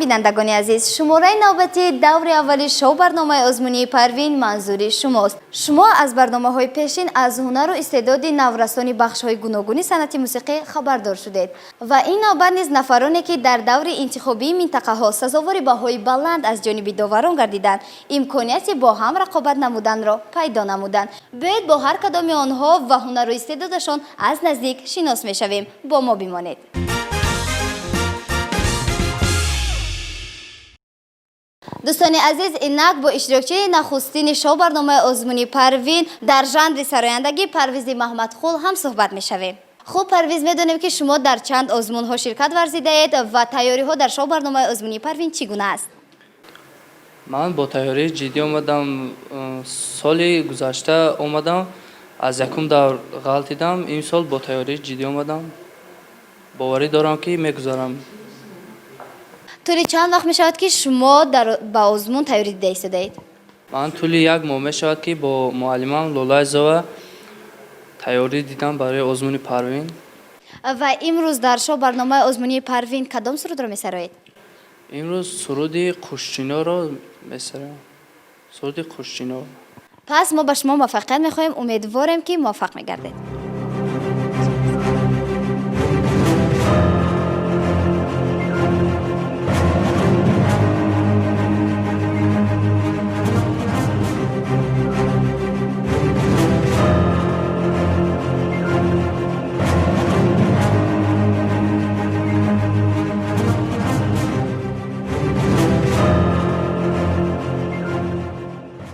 Бинандагони азиз, шумораи навбатии даври аввали шоу барномаи озмунии Парвин манзури шумост. Шумо аз барномаҳои пешин аз ҳунару истеъдоди наврасони бахшҳои гуногуни санъати мусиқӣ хабардор шудед ва ин навбат низ нафароне, ки дар даври интихобии минтақаҳо сазовори баҳои баланд аз ҷониби доварон гардиданд, имконияти бо ҳам рақобат намуданро пайдо намуданд. Биёед, бо ҳар кадоми онҳо ва ҳунару истеъдодашон аз наздик шинос мешавем. Бо мо бимонед. Дӯстони азиз, инак бо иштирокчии нахустини шоу барномаи озмуни Парвин дар жанри сарояндагӣ Парвизи Маҳмадқул ҳам суҳбат мешавем. Хуб, Парвиз, медонем, ки шумо дар чанд озмунҳо ширкат варзидаед ва тайёриҳо дар шоу барномаи озмунии Парвин чӣ гуна аст? Ман бо тайёрии ҷиддӣ омадам. Соли гузашта омадам, аз якум давр ғалтидам. Имсол бо тайёрии ҷиддӣ омадам, боварӣ дорам, ки мегузарам. Тӯли чанд вақт мешавад, ки шумо ба озмун тайёрӣ дида истодаед? Ман тӯли як моҳ мешавад, ки бо муаллимам Лолайзова тайёрӣ дидам барои озмуни Парвин. Ва имрӯз дар шоу барномаи озмунии Парвин кадом сурудро месароед? Имрӯз суруди Қушчиноро месароям, суруди Қушчино. Пас мо ба шумо муваффақият мехоҳем, умедворем, ки муваффақ мегардед.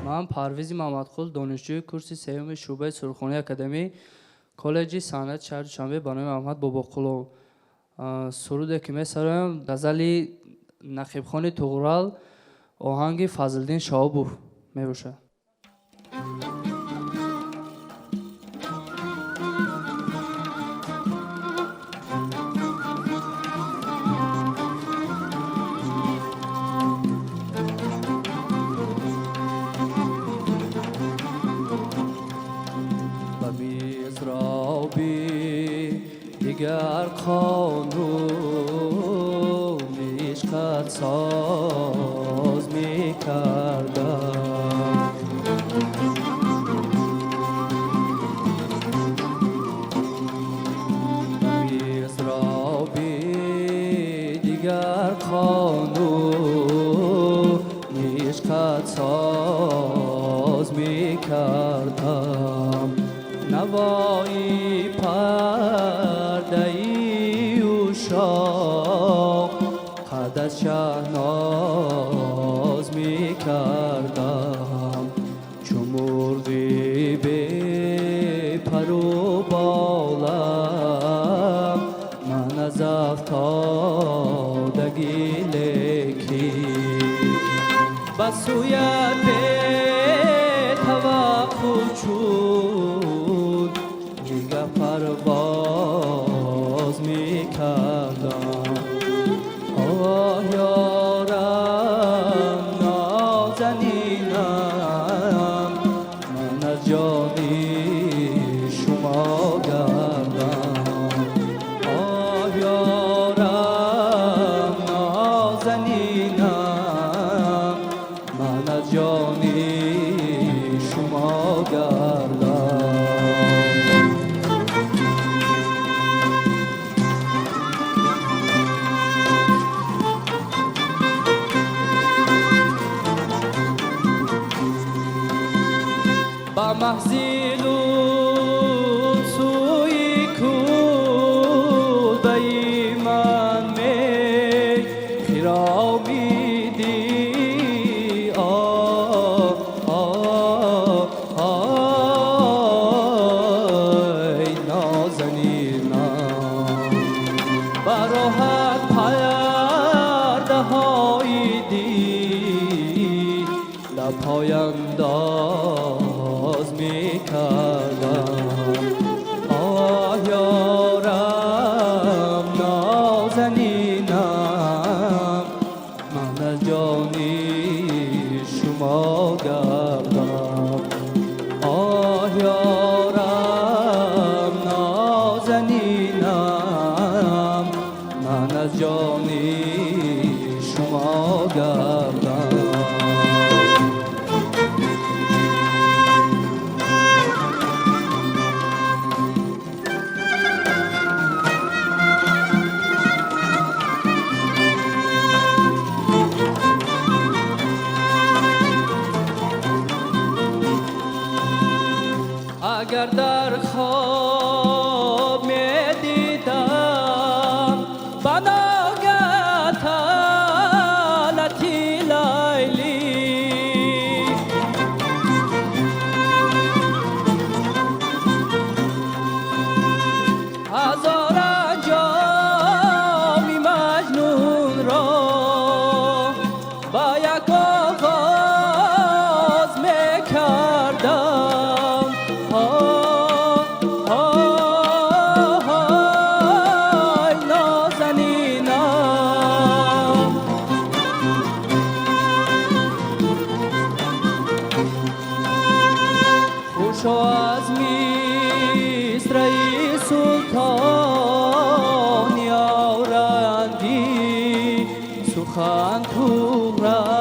Ман Парвизи Маҳмадқул, донишҷӯи курси сеюми шӯъбаи сурудхонаи академӣ коллеҷи санъати шаҳри Душанбе ба номи Аҳмад Бобоқулов. Суруде, ки месароям, ғазали Нақибхони Туғрал, оҳанги Фазлиддин Шаҳобов мебошад. Ба мизроби дигар қонун ишқат соз мекардам, ба мизроби дигар қонун ишқат соз мекардам, навои пардаи ушоқ қад аз шаҳноз мекардам, чу мурғи бепару болам ман аз афтодагӣ, лекин ба сӯят бетаваққуф чун нигаҳ парвоз мекардам. Оҳ, ёрам, нозанинам, ман аз ҷони шумо гардам. Оҳ, ёрам, нозанинам, ман аз ҷони Дар хоб медидам ба ногаҳ талати Лайлӣ. Ҳазорон ҷоми Маҷнунро ба як оғоз мекардам. Ҳой, нозанинам, хушо аз мисраи султони орандӣ сухан туғрал.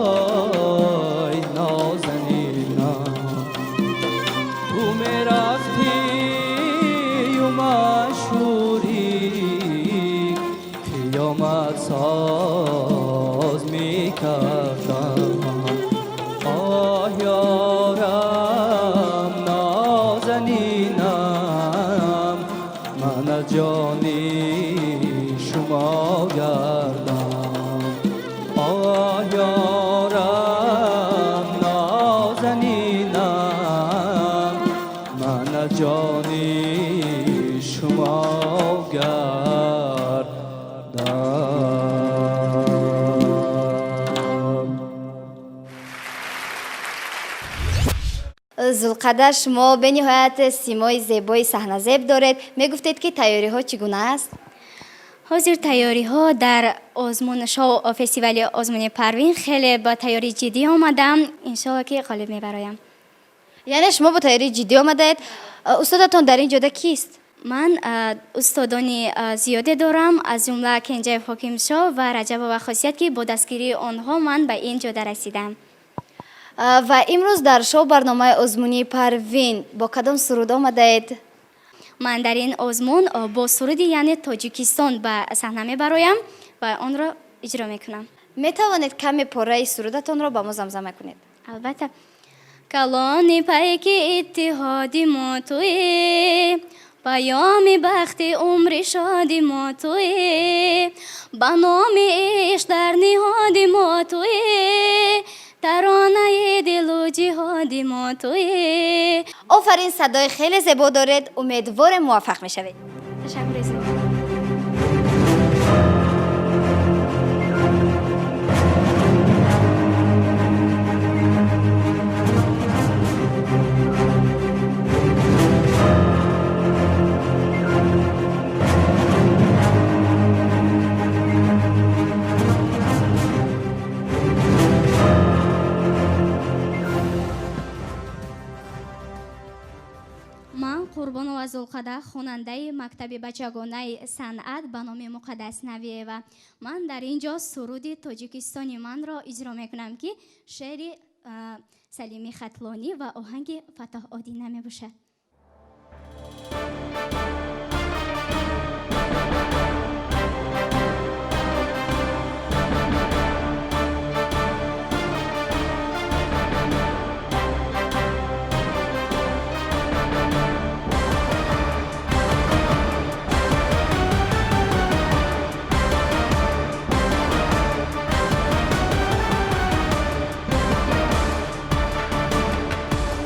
Ой, нозанинам, ту мерафтию машҳури қиёмат соз мекардам. Оҳ, ёрам, нозанинам, ман аз ҷони шумо гардам. Оҳ, ёрам, нозанинам, ман аз ҷони шумо гардам. Зулқадар, шумо бениҳоят симои зебои саҳназеб доред. Мегуфтед, ки тайёриҳо чӣ гуна аст? Ҳозир тайёриҳо дар озмун шоу фестивали озмуни Парвин хеле ба тайёрии ҷиддӣ омадам. Иншоалло, ки ғолиб мебароям. Яъне шумо бо тайёрии ҷиддӣ омадаед. Устодатон дар ин ҷода кист? Ман устодони зиёде дорам, аз ҷумла Кенҷаев Ҳокимшоҳ ва Раҷабова Хосият, ки бо дастгирии онҳо ман ба ин ҷода расидам. Ва имрӯз дар шоу барномаи озмунии Парвин бо кадом суруд омадаед? Ман дар ин озмун бо суруди, яъне, Тоҷикистон ба саҳна мебароям ва онро иҷро мекунам. Метавонед каме пораи сурудатонро ба мо замзама кунед? Албатта. Калони пайки иттиҳоди мо туӣ, паёми бахти умри шоди мо туӣ, ба номи ишқ дар ниҳоди мо туӣ, таронаи дилу ҷиҳоди мо туӣ. Офарин, садои хеле зебо доред. Умедворем, муваффақ мешавед. Ташаккури зиёд. Ман Қурбонова Зулқада, хонандаи мактаби бачагонаи санъат ба номи Муқаддас Навиева. Ман дар ин ҷо суруди Тоҷикистони манро иҷро мекунам, ки шеъри Салими Хатлонӣ ва оҳанги Фаттоҳ Одина мебошад.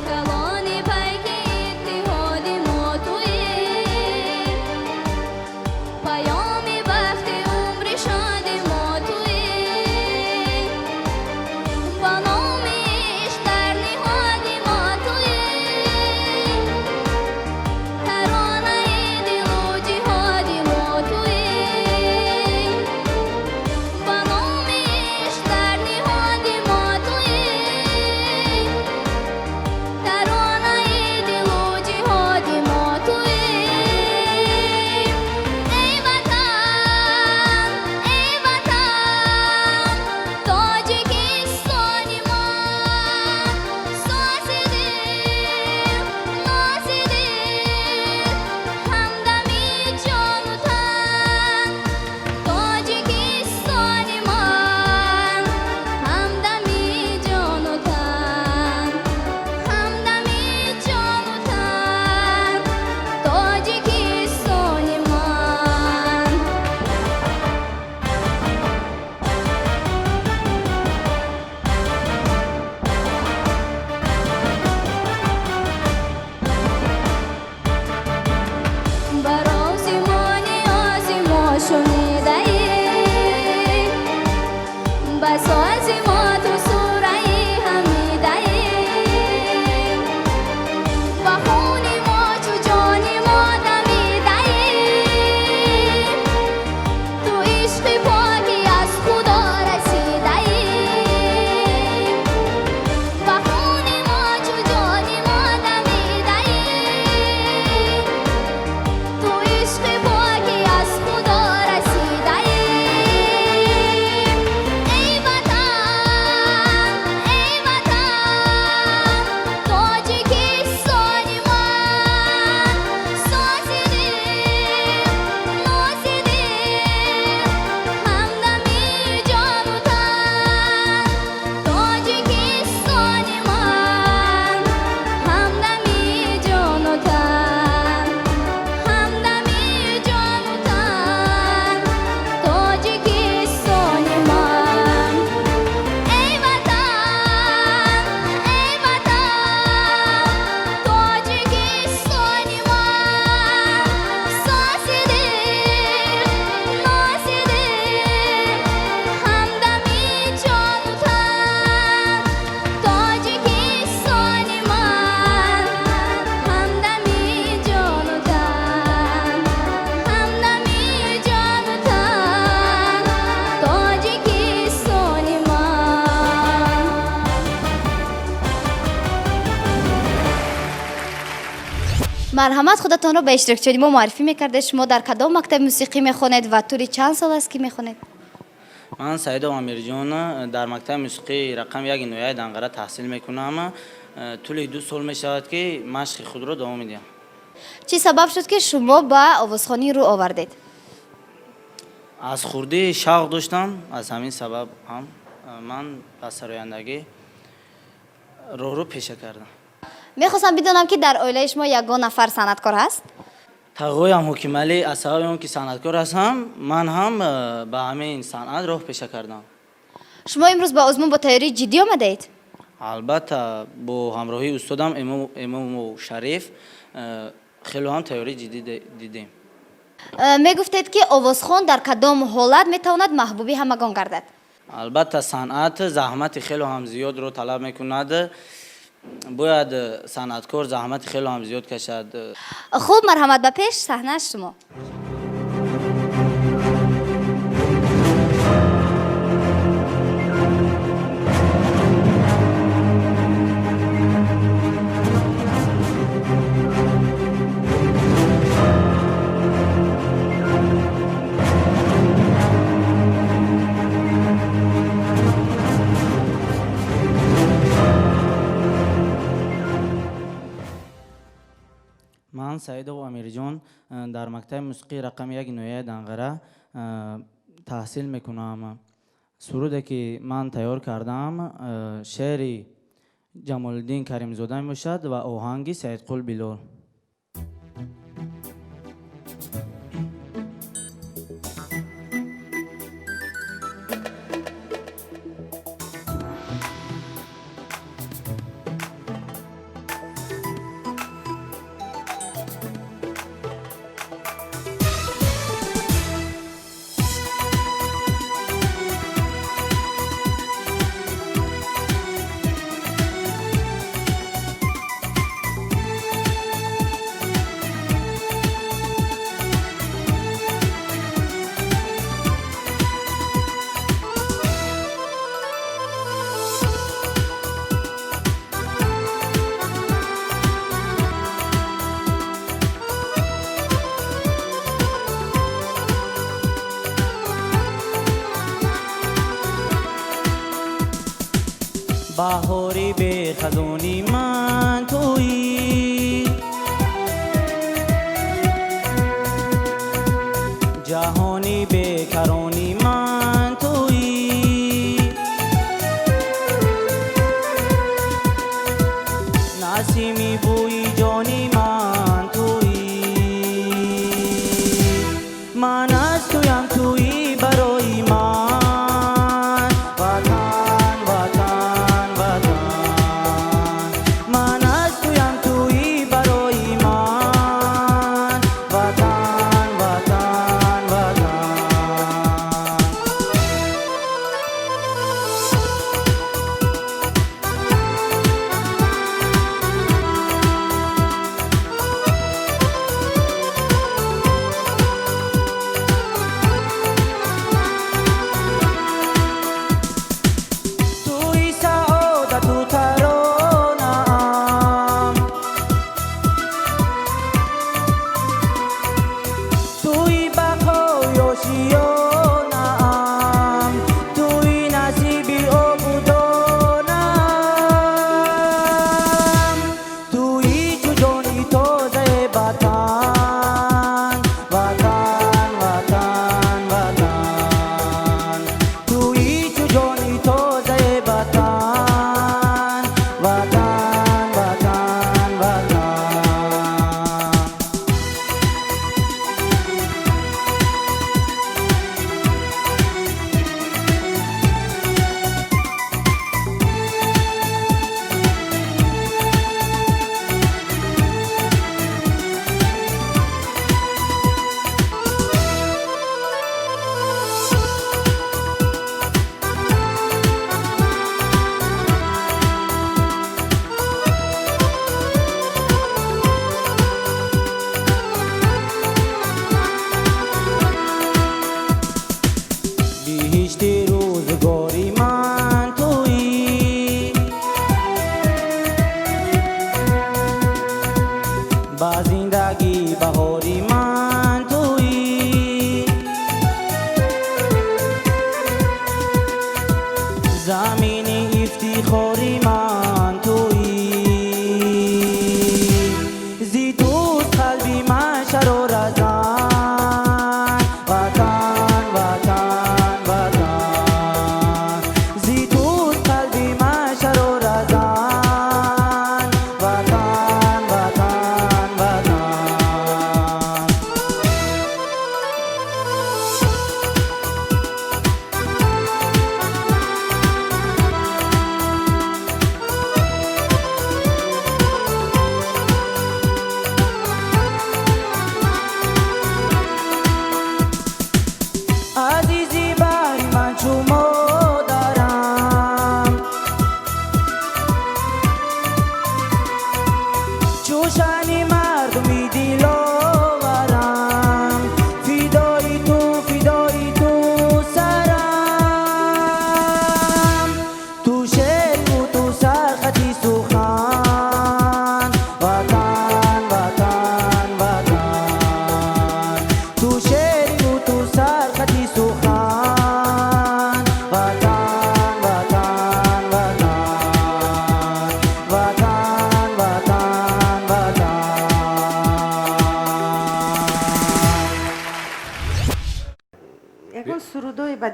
Калони пайки иттиҳоди мо туӣ. Марҳамат, худатонро ба иштирокчиёни мо муаррифӣ мекардед. Шумо дар кадом мактаби мусиқӣ мехонед ва тӯли чанд сол аст, ки мехонед? Ман Саидов Амирҷон, дар мактаби мусиқии рақами яки ноҳияи Данғара таҳсил мекунам. Тӯли 2 сол мешавад, ки машқи худро давом медиҳам. Чӣ сабаб шуд, ки шумо ба овозхонӣ рӯ овардед? Аз хурдӣ шавқ доштам, аз ҳамин сабаб ҳам ман ба сарояндагӣ роҳро пеша кардам. Мехостам бидонам, ки дар оилаи шумо ягон нафар санъаткор ҳаст? Тағоям Ҳокималӣ аз сабаби он ки санъаткор ҳастам, ман ҳам ба ҳамин санъат роҳ пеша кардам. Шумо имрӯз ба озмун бо тайёрии ҷиддӣ омадаед? Албатта, бо ҳамроҳии устодам Эмому Шариф хело ҳам тайёрии ҷиддӣ дидем. Мегуфтед, ки овозхон дар кадом ҳолат метавонад маҳбуби ҳамагон гардад? Албатта, санъат заҳмати хело ҳам зиёдро талаб мекунад. Бояд санъаткор заҳмати хело ҳам зиёд кашад. Хуб, марҳамат, ба пеш, саҳна аз шумо. Ман Саидов Амирҷон, дар мактаби мусиқии рақами яки ноҳияи Данғара таҳсил мекунам. Суруде, ки ман тайёр кардаам, шеъри Ҷамолиддин Каримзода мебошад ва оҳанги Саидқул Билол. Баҳори бехазони ман туӣ, ҷаҳони бекарони ман туӣ, насими бӯи ҷони ман туӣ, ман аз туям, туӣ барои ман. Ватан, Ватан, Ватан, ман аз туям, туӣ барои ман. Ватан, Ватан, Ватан.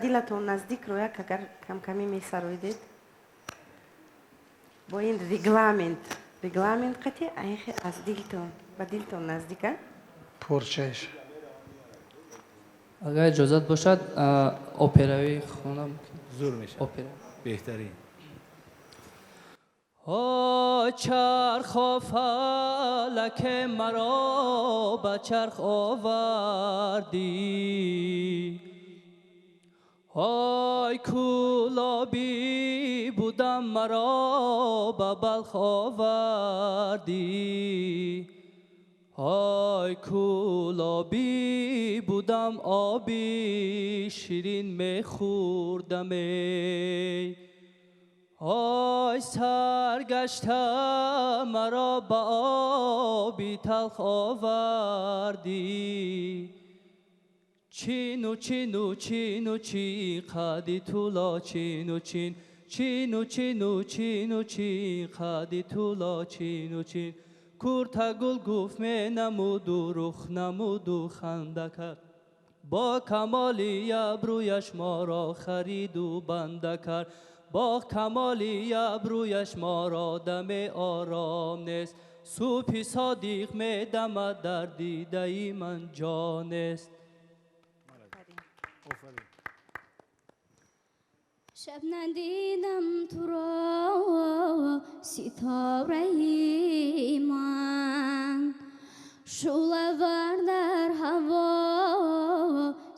Дилатон наздикро як агар камкамӣ месароидед бо ин регламент қати айхе аз дилтон ба дилтон наздика. Порчаиш. Агар иҷозат бошад, операвӣ хонам. Зур мешавад. Опера. Беҳтарин. О чархо фалак маро ба чарх овардӣ, ой кӯлобӣ будам маро ба Балх овардӣ, ой кӯлобӣ будам оби ширин мехӯрдам, эй ой саргашта маро ба оби талх овардӣ, чину чину чину чи қади туло чину чин чину чину чину чи қади туло чину чин, куртагул гуфт менамуду рух намуду ханда кард, бо камоли абрӯяш моро хариду банда кард, бо камоли абрӯяш моро даме ором нест, субҳи содиқ медамад дар дидаи ман ҷо нест. Шаб надидам туро ситораи ман, шӯълавар дар ҳаво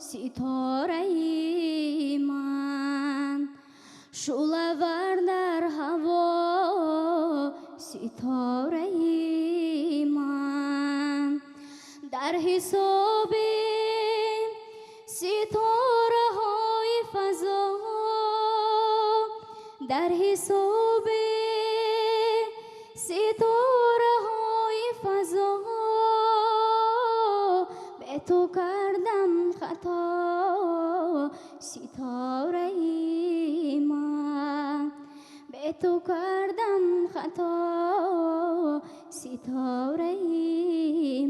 ситораи ман, шӯълавар дар ҳаво ситораи ман, дар ҳисоби ситораҳои фазо, дар ҳисоби ситораҳои фазо, бе ту кардам хато ситораи ман, бе ту кардам хато ситораи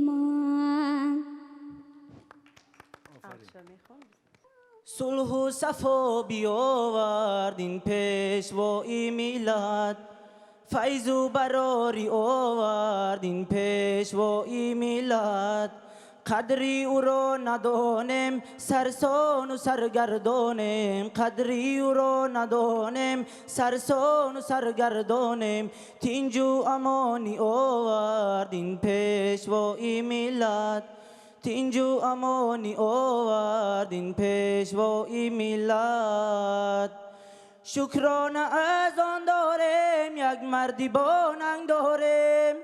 ман. Сулҳу сафо биёвард ин пешвои миллат, файзу барорӣ овард ин пешвои миллат, қадри ӯро надонем сарсону саргардонем, қадри ӯро надонем сарсону саргардонем, тинҷу амонӣ овард ин пешвои миллат, тинҷу амонӣ овард ин пешвои миллат. Шукрона аз он дорем як марди бонанг дорем,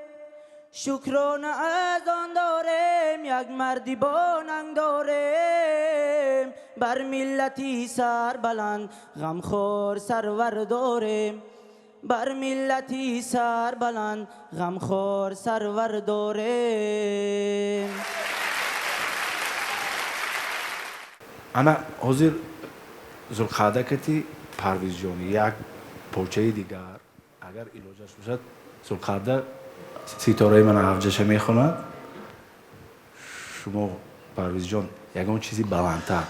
шукрона аз он дорем як марди бонанг дорем, бар миллати сарбаланд ғамхор сарвар дорем, бар миллати сарбаланд ғамхор сарвар дорем. Ана ҳозир Зулқаъда кати Парвизҷони як порчаи дигар, агар илоҷаш бошад, Зулқаъда ситораи мана ҳавҷаша мехонад, шумо Парвизҷон ягон чизи баландтар.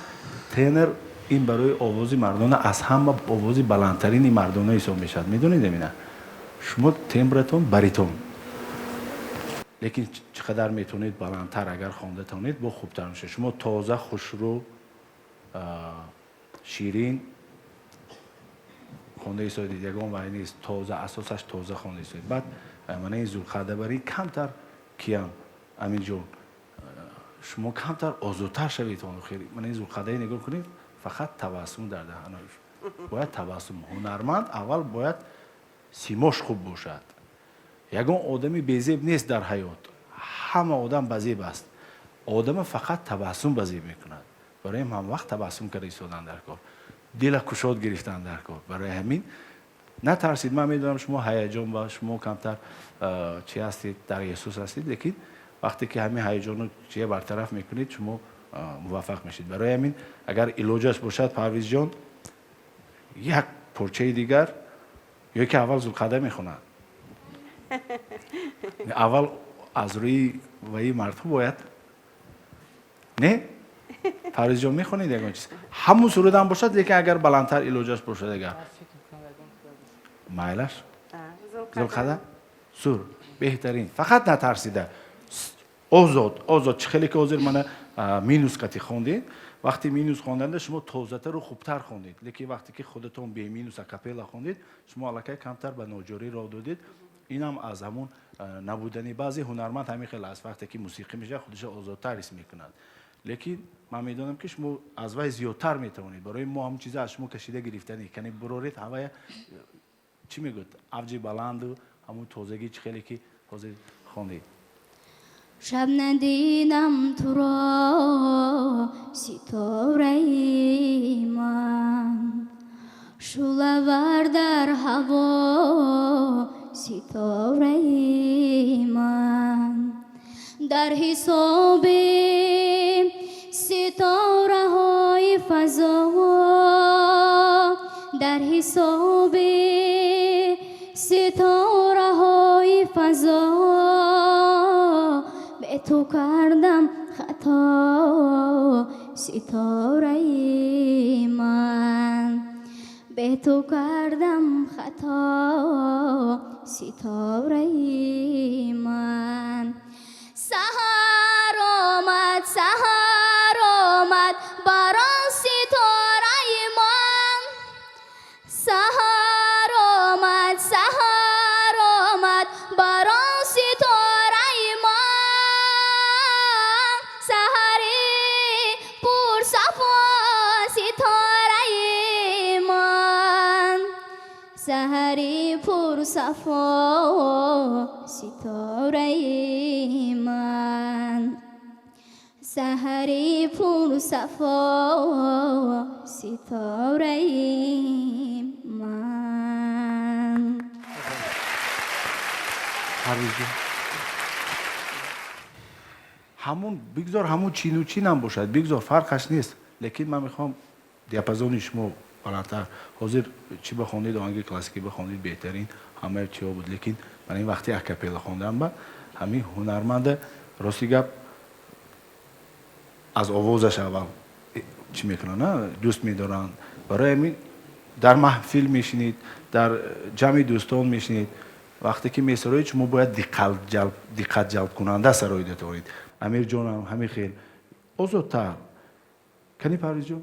Тенор ин барои овози мардона аз ҳама овози баландтарини мардона ҳисоб мешавад, медонед амина? Шумо тембратон баритон, лекин чӣ қадар метавонед баландтар агар хонда тавонед, бо хубтар мешавад. Шумо тоза, хушрӯ, ширин хонда истоидед, ягон вай нест, тоза, асосаш тоза хонда истоид. Баъд мана ин Зулқаъда бари камтар киям Аминҷон, шумо камтар озодтар шавед. Хеле мана ин Зулқаъдаи нигоҳ кунед, фақат табассум дар даҳанош. Бояд табассум. Ҳунарманд аввал бояд симош хуб бошад. Ягон одами безеб нест дар ҳаёт, ҳама одам базеб аст. Одама фақат табассум базеб мекунад. Барои ҳам вақт табассум карда истодан дар кор, дила кушод гирифтан дар кор. Барои ҳамин натарсид. Ман медонам шумо ҳаяҷон ба шумо камтар чи ҳастед, дар эҳсос ҳастед, лекин вақте ки ҳамин ҳаяҷонро чия бартараф мекунед, шумо муваффақ мешед. Барои ҳамин агар илоҷаш бошад, Парвизҷон, як порчаи дигар ё ки аввал Зулқаъда мехонад. Аввал аз рӯи ваи мардҳо бояд не? Парвизҷон, мехонед ягон чиз, ҳамун сурудам бошад, лекин агар баландтар илоҷаш бошад, агар майлаш. Зулқада, сур беҳтарин, фақат натарсида, озод, озод. Чӣ хеле ки ҳозир мана минус қати хондед, вақти минус хонданда шумо тозатару хубтар хондед, лекин вақте ки худатон бе минус акапелла хондед, шумо аллакай камтар ба ноҷорӣ роҳ додед. Инам аз ҳамун набудани баъзе ҳунарманд ҳамин хел аст, вақте ки мусиқӣ мешавад, худашо озодтар ҳис мекунад. Лекин ман медонам, ки шумо аз вай зиёдтар метавонед. Барои мо ҳамун чиза аз шумо кашида гирифтани кани буроред, ҳавая чӣ мегӯяд, авҷи баланду ҳамун тозагӣ, чӣ хеле ки ҳозир хондед. Шаб надидам туро, ситораи ман, шӯълавар дар ҳаво, ситораи ман, дар ҳисоби ситораҳои фазо, дар ҳисоби ситораҳои фазо, бе ту кардам хато, ситораи ман, бе ту кардам хато, ситораи ман. Саҳар омад, саҳар омад барон, ситораи ман, саҳар омад, саҳар омад барон, ситораи ман, саҳари пурсафо, ситораи ман, саҳари пурсафо, ситораи ман, саҳари пурсафо, ситораи ман. Парвизҷон, ҳамун бигзор, ҳамун чину чинам бошад, бигзор, фарқаш нест, лекин ман мехоҳам диапазони шумо баландтар. Ҳозир чӣ бихонед, оҳанги классикӣ бихонед, беҳтарин, ҳамаи чиҳо буд, лекин ман ин вақти акапелла хондан ба ҳамин ҳунарманда, рости гап, аз овозаш аввал чӣ мекунанд, дӯст медоранд. Барои ҳамин дар маҳфил мешинед, дар ҷамъи дӯстон мешинед, вақте ки месароед, шумо бояд диққат ҷалбкунанда сароида тавонед. Амирҷонам ҳамин хел озодтар кани, Парвизҷон.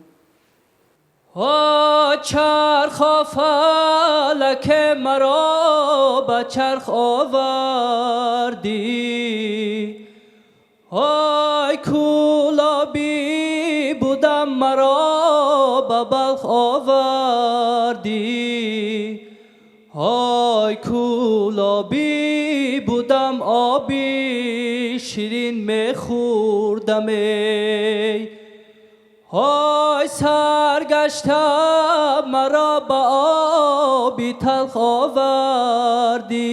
О чархо фалак, маро ба чарх овардӣ, ой кӯлобӣ будам, маро ба Балх овардӣ, ой кӯлобӣ будам, оби ширин мехӯрдам, эй ой саргашта, маро ба оби талх овардӣ.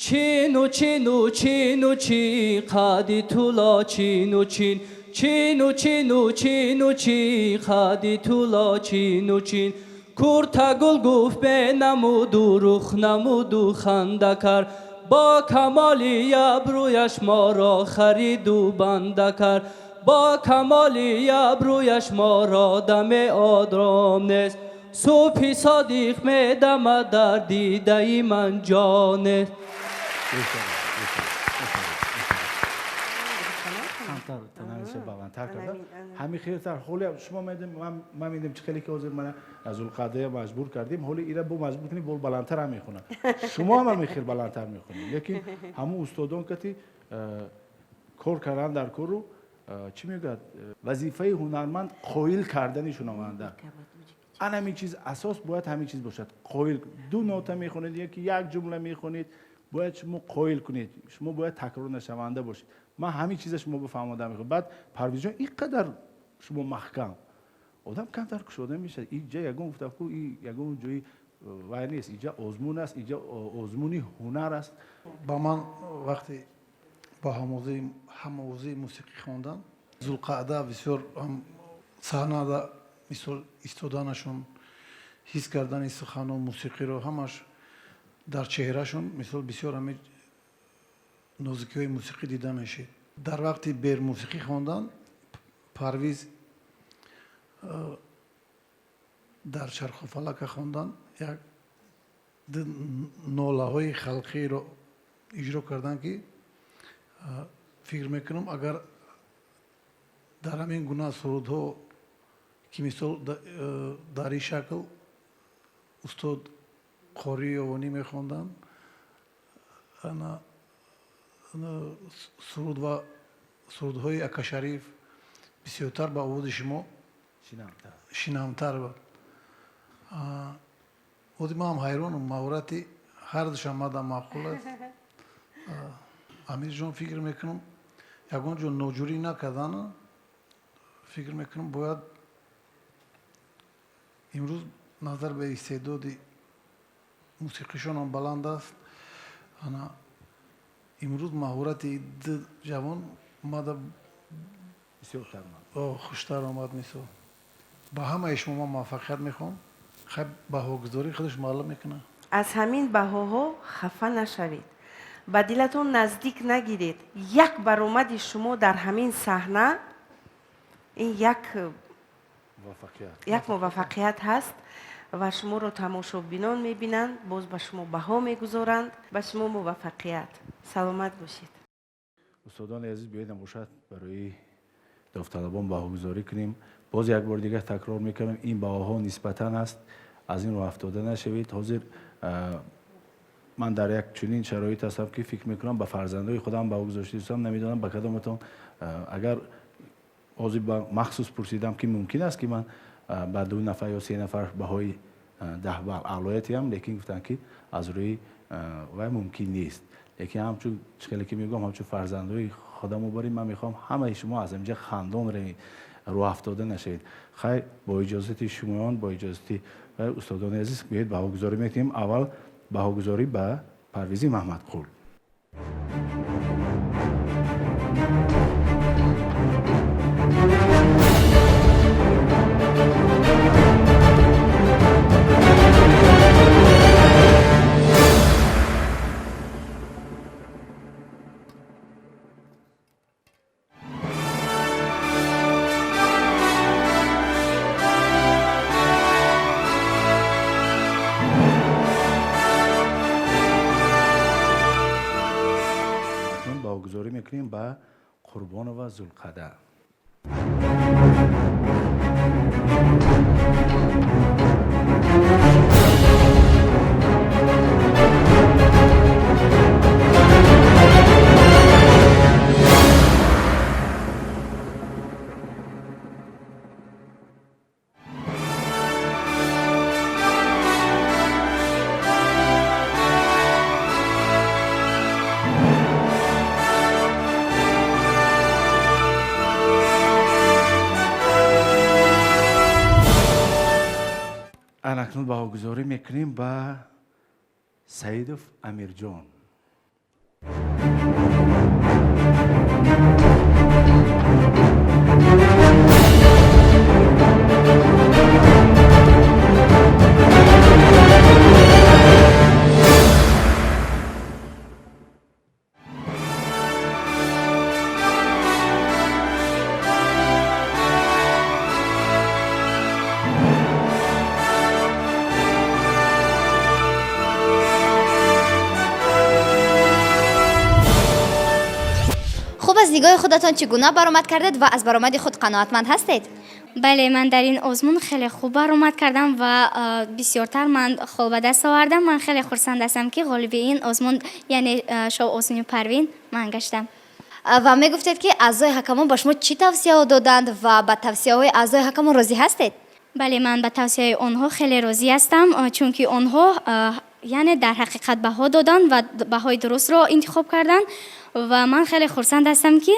Чину чину чину чин, қади туло чину чин, чину чину чину чин, қади туло чину чин. Куртагул гуфт бенамуду рух намуду ханда кард, бо камоли абрӯяш моро хариду банда кард, бо камоли абрӯяш моро даме одром нест, субҳи содиқ медамад, дар дидаи ман ҷо нест. Камтар танаша баландтар карда, ҳамин хелтар. Ҳоли шумо медем, ман медем, чӣ хеле ки ҳозир мана аз Зулқадая маҷбур кардем, ҳоли ира бо маҷбур кунем, бол баландтар ҳам мехонад. Шумо ҳам ҳамин хел баландтар мехонед, лекин ҳамун устодон кати кор кардан дар кору чӣ мегӯяд, вазифаи ҳунарманд қоил кардани шунаванда. Ан ҳамин чиз асос бояд ҳамин чиз бошад. Қоил, ду нота мехонед яки як ҷумла мехонед, бояд шумо қоил кунед, шумо бояд такрор нашаванда бошед. Ман ҳамин чиза шумо бифаҳмода мехоҳам. Баъд, Парвизҷон, ин қадар шумо маҳкам, одам камтар кушода мешавад. Иҷа ягон гуфтаку, ягон ҷои вай нест, иҷа озмун аст, иҷа озмуни ҳунар аст. Ба ман вақте бо ҳамовозии мусиқӣ хондан, Зулқаъда бисёр саҳнада мисол истоданашон, ҳис кардани сухану мусиқиро, ҳамаш дар чеҳрашон мисол бисёр ҳами нозикиҳои мусиқӣ дида мешид. Дар вақти бемусиқӣ хондан Парвиз дар чарху фалака хондан як ду нолаҳои халқиро иҷро карданд, ки фикр мекунам, агар дар ҳамин гуна сурудҳо, ки мисол дар ин шакл устод Қории Овонӣ мехонданд, суруд ва сурудҳои Акашариф бисёртар ба овози шумо шинамтар буд. Ози ман ҳам ҳайронам, маҳорати ҳардушам мадам маъқул аст. Амирҷон, фикр мекунам, ягон ҷо ноҷурӣ накардана. Фикр мекунам, бояд имрӯз назар ба истеъдоди мусиқишонам баланд аст. Ана имрӯз маҳорати ду ҷавон мада хуштар омад. Мисол, ба ҳамаи шумо ман муваффақият мехоҳам. Хай, баҳогузорӣ худаш маълум мекунад. Аз ҳамин баҳоҳо хафа нашавед, ба дилатон наздик нагиред. Як баромади шумо дар ҳамин саҳна ин як муваффақият ҳаст ва шуморо тамошобинон мебинанд, боз ба шумо баҳо мегузоранд. Ба шумо муваффақият, саломат бошед. Устодони азиз, биёед бошад, барои довталабон баҳогузорӣ кунем. Боз як бори дигар такрор мекунам, ин баҳоҳо нисбатан аст, аз ин роҳ афтода нашавед. Ҳозир ман дар як чунин шароит ҳастам, ки фикр мекунам, ба фарзандои худам баҳо гузоштаистам. Намедонам, ба кадоматон. Агар ҳозир махсус пурсидам, ки мумкин аст, ки ман ба ду нафар ё се нафар баҳои 10 балл аълоятиам, лекин гуфтанд, ки аз рӯи вай мумкин нест. Лекин ҳамчун чӣ хеле ки мегӯям, ҳамчун фарзандои худамо барем, ман мехоҳам ҳамаи шумо аз инҷа хандон равед, рӯ афтода нашавед. Хайр, бо иҷозати шумоён, бо иҷозати устодони азиз, биёед баҳогузорӣ мекунем. Аввал баҳогузорӣ ба Парвизи Маҳмадқул. Баҳогузорӣ мекунем ба Қурбонова Зулқада. Акнун баҳогузорӣ мекунем ба Саидов Амирҷон. Хуб, аз нигоҳи худатон чӣ гуна баромад кардед ва аз баромади худ қаноатманд ҳастед? Бале, ман дар ин озмун хеле хуб баромад кардам ва бисёртар ман хол ба даст овардам. Ман хеле хурсанд ҳастам, ки ғолиби ин озмун, яъне шоу озмуни Парвин, ман гаштам. Ва мегуфтед, ки аъзои ҳакамон ба шумо чӣ тавсияҳо доданд ва ба тавсияҳои аъзои ҳакамон розӣ ҳастед? Бале, ман ба тавсияи онҳо хеле розӣ ҳастам, чунки онҳо яъне дар ҳақиқат баҳо доданд ва баҳои дурустро интихоб карданд ва ман хеле хурсанд ҳастам, ки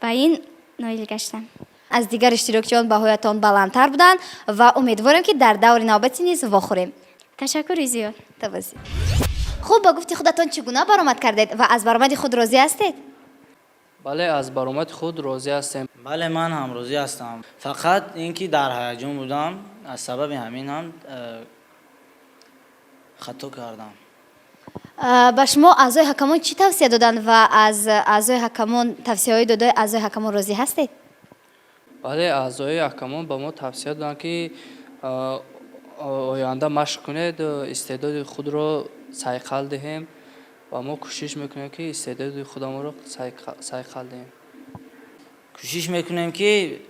ба ин ноил гаштам. Аз дигар иштирокчиён баҳоятон баландтар буданд ва умедворем, ки дар даври навбатӣ низ вохӯрем. Ташаккури зиёд. Тавозӣ. Хуб, ба гуфти худатон чӣ гуна баромад кардед ва аз баромади худ розӣ ҳастед? Бале, аз баромади худ розӣ ҳастем. Бале, ман ҳам розӣ ҳастам, фақат ин ки дар ҳаяҷон будам, аз сабаби ҳамин ҳам хато кардам. Ба шумо аъзои ҳакамон чӣ тавсия доданд ва аз аъзои ҳакамон, тавсияҳои додаи аъзои ҳакамон розӣ ҳастед? Бале, аъзои ҳакамон ба мо тавсия доданд, ки оянда машқ кунед, истеъдоди худро сайқал диҳем ва мо кӯшиш мекунем, ки истеъдоди худамонро сайқал диҳем. Кӯшиш мекунем, ки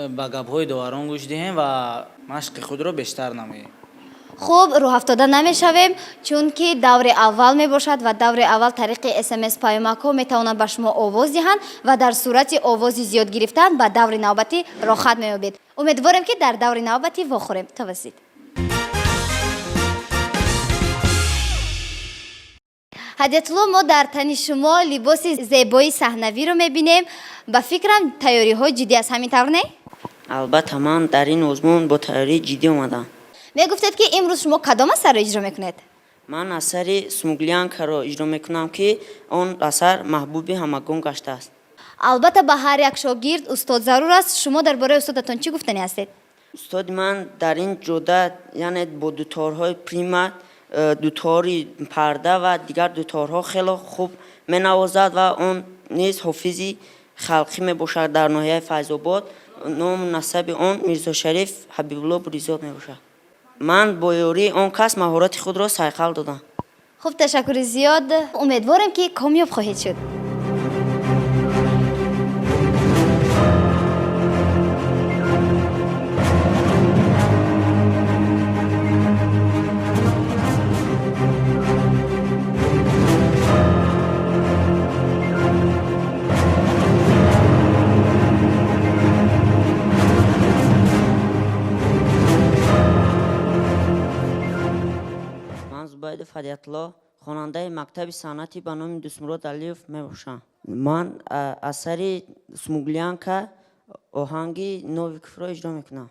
ба гапҳои доварон гӯш диҳем ва машқи худро бештар намоем. Хуб, рӯҳафтода намешавем, чунки даври аввал мебошад ва даври аввал тариқи СМС паёмакҳо метавонанд ба шумо овоз диҳанд ва дар сурати овози зиёд гирифтан ба даври навбатӣ роҳхат меёбед. Умедворем, ки дар даври навбатӣ вохӯрем. Тавассит Ҳадиятулло, мо дар тани шумо либоси зебои саҳнавиро мебинем. Ба фикрам, тайёриҳои ҷиддӣ аст, ҳамин тавр, не? Албатта, ман дар ин озмун бо тайёрии ҷиддӣ омадам. Мегуфтед, ки имрӯз шумо кадом асарро иҷро мекунед? Ман асари Смуглянкаро иҷро мекунам, ки он асар маҳбуби ҳамагон гаштааст. Албатта, ба ҳар як шогирд устод зарур аст. Шумо дар бораи устодатон чӣ гуфтанӣ ҳастед? Устоди ман дар ин ҷода, яъне бо дуторҳои прима, дутори парда ва дигар дуторҳо хело хуб менавозад ва он низ ҳофизи халқӣ мебошад дар ноҳияи Файзобод. Ному насаби он Мирзошариф Ҳабибулло Буризод мебошад. Ман бо ёрии он кас маҳорати худро сайқал додам. Хуб, ташаккури зиёд, умедворем, ки комёб хоҳед шуд. Ман Зубайдов Ҳадиятулло, хонандаи мактаби санъатӣ ба номи Дӯстмурод Алиев мебошам. Ман асари Смуглянка оҳанги Новиковро иҷро мекунам.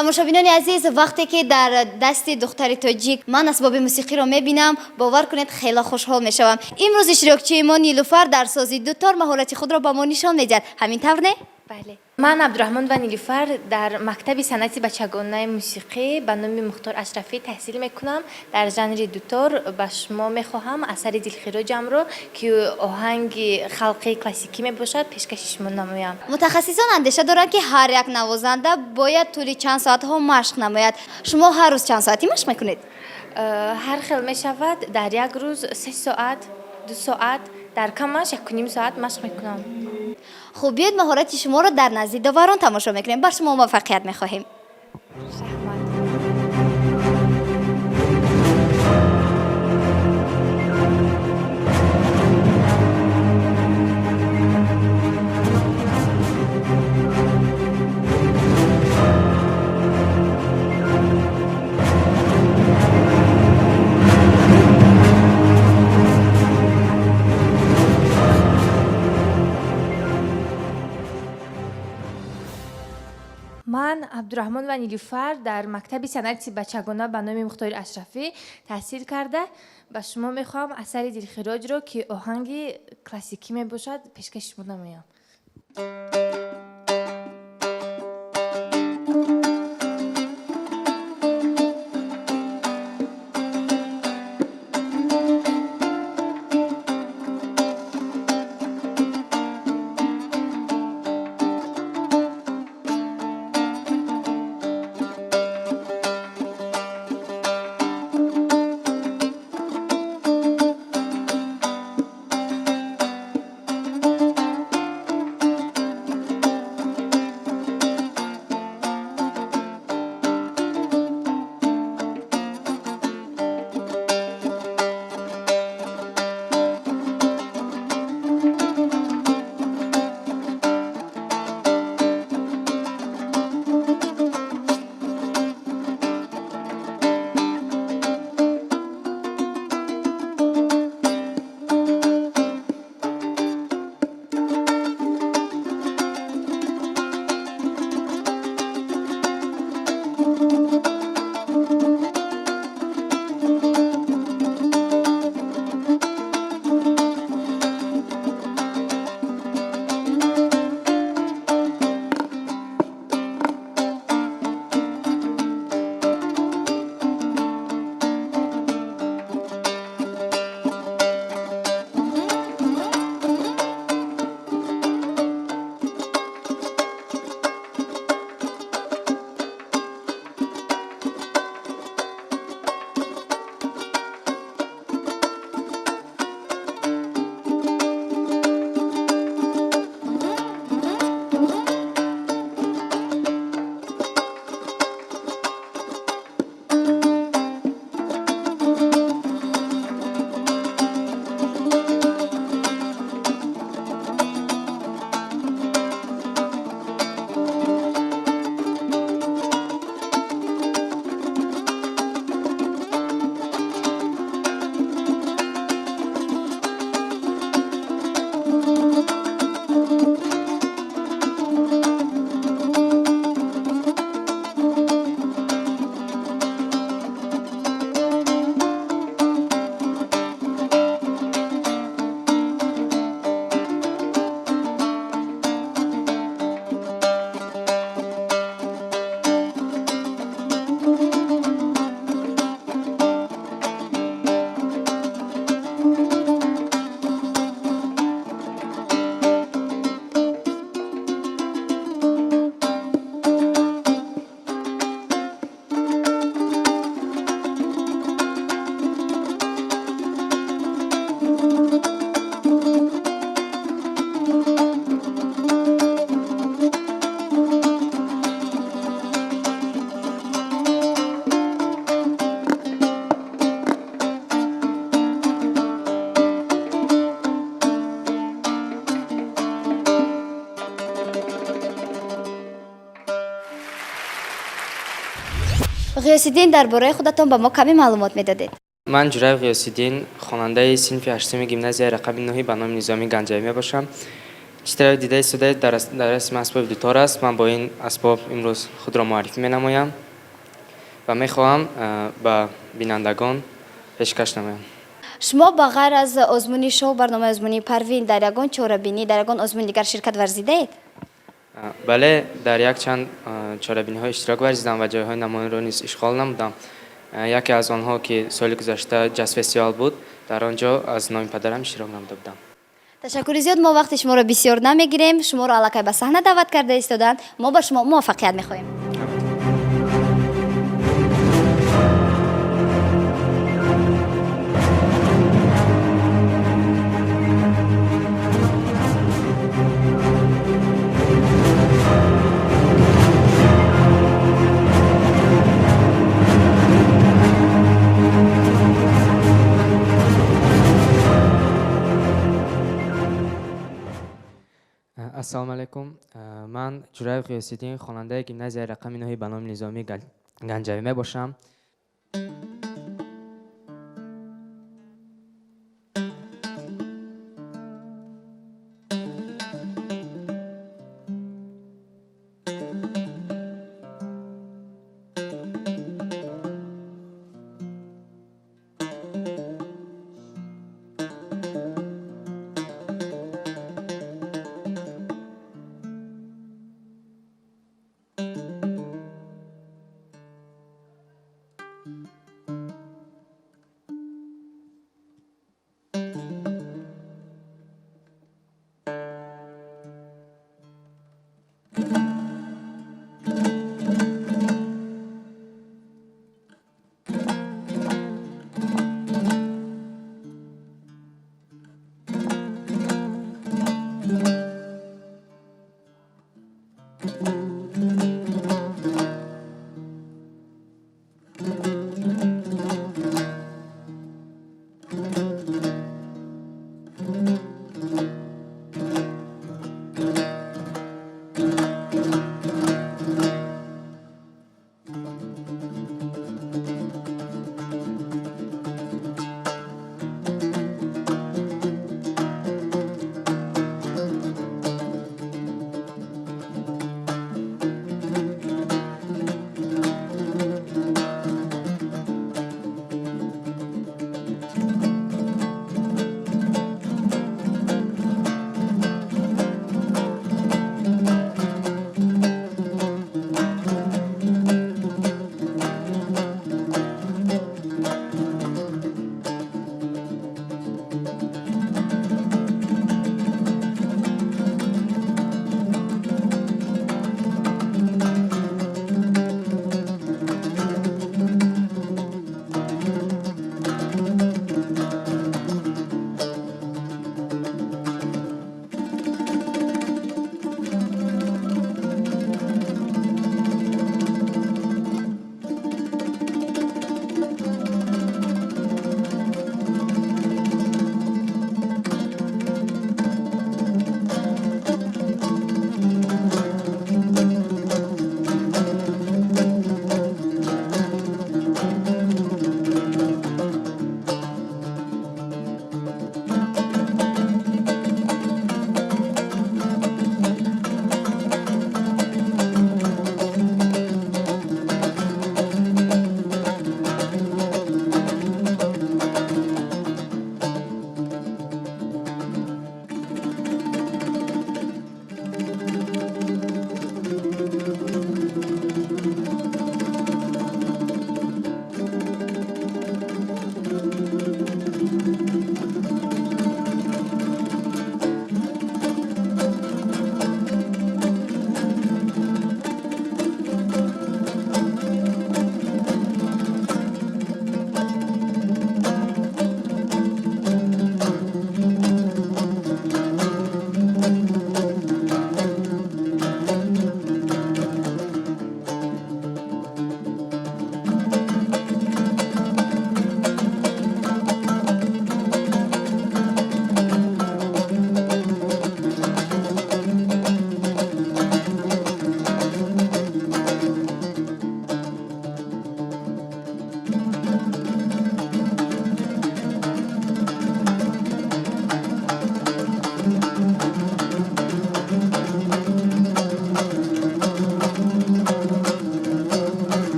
Тамошобинони азиз, вақте ки дар дасти духтари тоҷик ман асбоби мусиқиро мебинам, бовар кунед, хеле хушҳол мешавам. Имрӯз иштирокчии мо Нилуфар дар сози дутор маҳорати худро ба мо нишон медиҳад. Ҳамин тавр, не? Бале, ман Абдураҳмонова Нилуфар, дар мактаби санъати бачагонаи мусиқӣ ба номи Мухтор Ашрафӣ таҳсил мекунам. Дар жанри дутор ба шумо мехоҳам асари Дилхироҷамро, ки оҳанги халқи классикӣ мебошад, пешкаши шумо намоям. Мутахассисон андеша доранд, ки ҳар як навозанда бояд тӯли чанд соатҳо машқ намояд. Шумо ҳар рӯз чанд соатӣ машқ мекунед? Ҳар хел мешавад, дар як рӯз 3 соат, 2 соат, дар камаш 1,5 соат машқ мекунам. Хуб, биёед, маҳорати шуморо дар назди доварон тамошо мекунем. Бар шумо муваффақият мехоҳем. Раҳмат. Ман Абдураҳмон ва Нилуфар дар мактаби санъати бачагона ба номи Мухтори Ашрафӣ таҳсил карда, ба шумо мехоҳам асари Дилхироҷро, ки оҳанги классикӣ мебошад, пешкаши шумо намоям. Ғиёсиддин, дар бораи худатон ба мо каме маълумот медодед. Ман Ҷураев Ғиёсиддин, хонандаи синфи ҳаштуми гимназияи рақами нӯҳи ба номи Низомӣ Ганҷавӣ мебошам. Чӣ тавре дида истодаед, дар расми асбоби дутор аст. Ман бо ин асбоб имрӯз худро муаррифӣ менамоям ва мехоҳам ба бинандагон пешкаш намоям. Шумо ба ғайр аз озмуни шоу барномаи озмунии Парвин дар ягон чорабинӣ, дар ягон озмуни дигар ширкат варзидаед? Бале, дар якчанд чорабиниҳо иштирок варзидам ва ҷойҳои намоёнро низ ишғол намудам. Яке аз онҳо, ки соли гузашта ҷаз фестивал буд, дар он ҷо аз номи падарам иштирок намуда будам. Ташаккури зиёд, мо вақти шуморо бисёр намегирем. Шуморо аллакай ба саҳна даъват карда истоданд. Мо ба шумо муваффақият мехоҳем. Ассалому алайкум. Ман Ҷураев Ғиёсиддин, хонандаи гимназияи рақами нӯҳи ба номи Низомии Ганҷавӣ мебошам.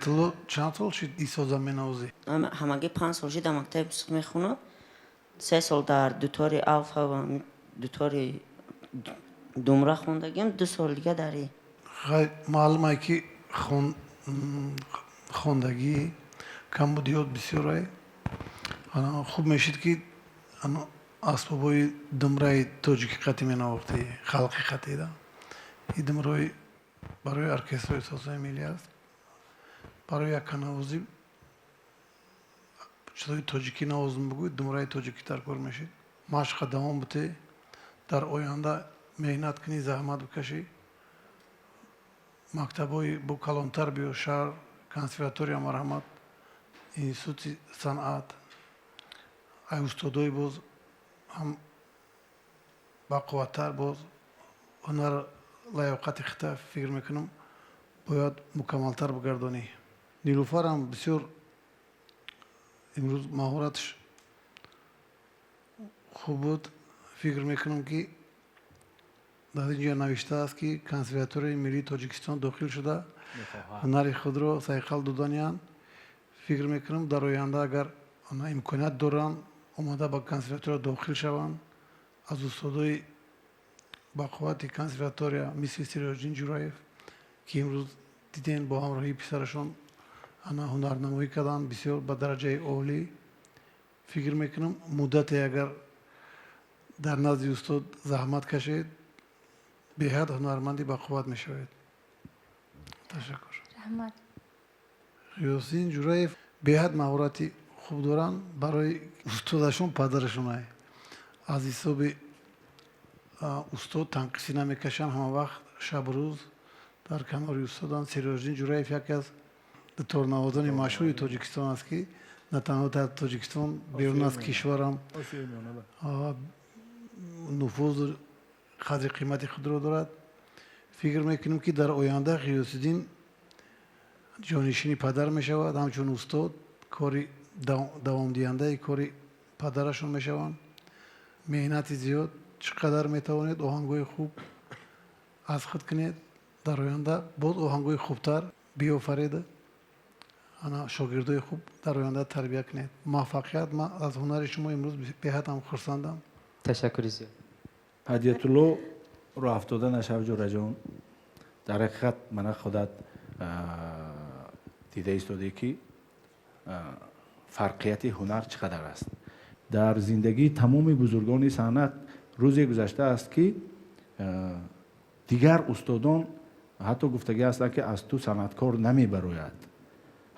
Ҳадиятулло, чанд сол шуд исоза менавозӣ? Ҳамагӣ 5 сол шуд дар мактаби мусиқӣ мехонам. 3 сол дар дутори алфа ва дутори думра хондагиам, 2 сол дига дар и. Хай, маълумае ки хондагӣ камбудиёт бисёрае. Хуб мешид, ки асбобҳои думраи тоҷикӣ қатӣ менавохтӣ, халқи қатида. И думрои барои оркестрои созҳои миллӣ аст. Барои якканавозӣ чизои тоҷикӣ навозм бигӯй, думраи тоҷикӣ дар кор мешид. Машқа давом бутӣ, дар оянда меҳнат кунӣ, заҳмат бикашӣ, мактабҳои бо калонтар биё, шаҳр, консерватория, марҳамат, институти санъат, ай устодои боз ҳам бақувваттар, боз ҳунар, лаёқати хита, фикр мекунам, бояд мукаммалтар бигардонӣ. Нилуфарам бисёр имрӯз маҳораташ хуб буд. Фикр мекунам, ки дар ин ҷо навиштааст, ки Консерваторияи миллии Тоҷикистон дохил шуда, ҳунари худро сайқал доданианд. Фикр мекунам, дар оянда, агар имконият доранд, омода ба консерватория дохил шаванд, аз устодои бақуввати консерватория, мисли Сироҷиддин Ҷураев, ки имрӯз дидем, бо ҳамроҳии писарашон ана ҳунарнамоӣ карданд бисёр ба дараҷаи олӣ. Фикр мекунам, муддате агар дар назди устод заҳмат кашед, беҳад ҳунарманди бақувват мешавед. Ташаккур. Раҳмат. Ғиёсиддин Ҷураев беҳад маҳорати хуб доранд. Барои устодашон, падарашонай, аз ҳисоби устод танқисӣ намекашанд, ҳама вақт, шабу рӯз дар канори устоданд. Сироҷиддин Ҷураев яке аз дуторнавозони машҳури Тоҷикистон аст, ки на танҳо дар Тоҷикистон, берун аз кишварам нуфузу қадри қимати худро дорад. Фикр мекунем, ки дар оянда Ғиёсиддин ҷонишини падар мешавад, ҳамчун устод кори давомдиҳандаи кори падарашон мешаванд. Меҳнати зиёд, чӣ қадар метавонед оҳангҳои хуб аз худ кунед, дар оянда боз оҳангҳои хубтар биёфареда, ана шогирдои хуб дар оянда тарбия кунед. Муваффақият! Ман аз ҳунари шумо имрӯз беҳад ҳам хурсандам. Ташаккури зиёд. Ҳадиятулло, роҳ афтода нашав, ҷураҷон. Дар ҳақиқат, мана худат дида истодӣ, ки фарқияти ҳунар чӣ қадар аст. Дар зиндагии тамоми бузургони санъат рӯзе гузаштааст, ки дигар устодон ҳатто гуфтагӣ ҳастанд, ки аз ту санъаткор намебарояд.